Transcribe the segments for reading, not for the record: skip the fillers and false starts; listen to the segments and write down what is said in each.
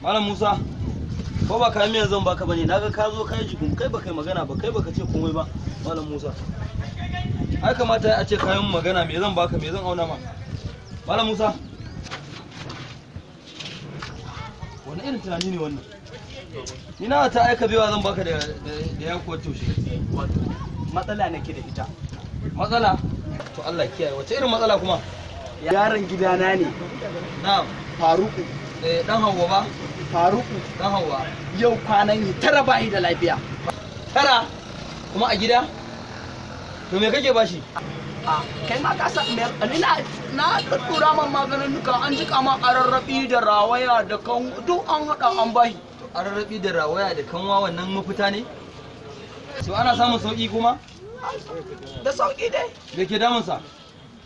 Malam Musa, ko ba kayan miyan zan baka bane, naga ka zo kai jikun kai baka yi magana ba, kai baka ce komai ba, Malam Musa. Ai kamata a ce kayan magana, me zan baka, me zan auna ma? Malam Musa. Wani irin tunani ne wannan? Ni na ta aika bewa zan baka da da yakuwar taushe. Wato matsala nake da ita. Matsala? To Allah kiyaye, wace irin matsala kuma? Yaron gidana ne. Na'am. Faruku. Eh, dan Hauwa ba? Faruku. Dan Hauwa. Yau kwanan yi tara bayi da lafiya. Tara? Kuma a gida? To me kake bashi? A kai ma ka san me ni na tuttura man maganin duka, an jika man ararrabi da rawaya da kan duk an hada an bashi. To ararrabi da rawaya da kanwa wannan mafita ne? To ana samun sauki kuma? Da sauki dai. Me ke damunsa?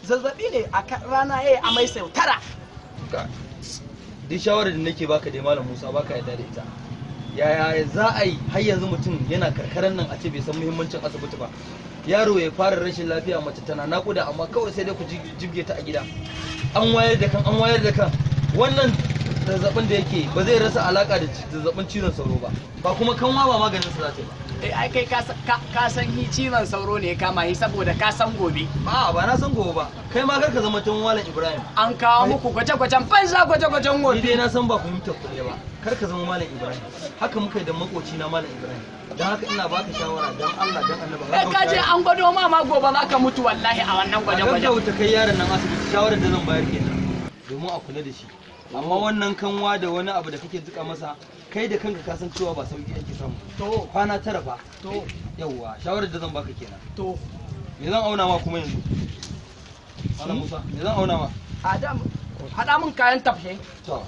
Zazzabi ne, a rana yayi amai sau 9. Duk shawarar da nake baka dai Malam Musa baka yarda da ita. Yaya za a yi har yanzu mutum yana karkaran nan a ce bai san muhimmancin asibiti ba? Yaro ya fara rashin lafiya, mace tana nakuda, amma kawai sai dai ku jibge ta a gida. An wayar da kan, an wayar da kan. Wannan zazzabin da yake ba zai rasa alaka da zazzabin cizon sauro ba. Ba kuma kanwa ba maganin sa za ta yi ba. Eh, ai kai ka san hi cizon sauro ne ya kama hi, saboda ka san gobe. Ba ba na san gobe ba. Kai ma kar ka zama tun Malam Ibrahim. An kawo muku gwaje-gwajen banza, gwaje-gwajen Ni wofi. dai na san ba fahimtar kuɗi ba. Kar ka zama Malam Ibrahim. Haka muka yi da makoci na Malam Ibrahim. Don haka ina baka shawara, don Allah don Annabi. Eh, ka je an gwado ma gobe za ka mutu wallahi a wannan gwaje-gwajen. Gaggauta kai yaron nan asibiti, shawarar da zan bayar kenan. Domin a kula da shi. Amma wannan kanwa da wani abu da kake jika masa, kai da kanka ka san cewa ba sauki ake samu. To. Kwana 9 fa. To. Yawwa, shawarar da zan baka kenan. To. Me zan auna ma kuma yanzu? Malam Musa, me zan auna ma? Adam, haɗa min kayan tafshe. To.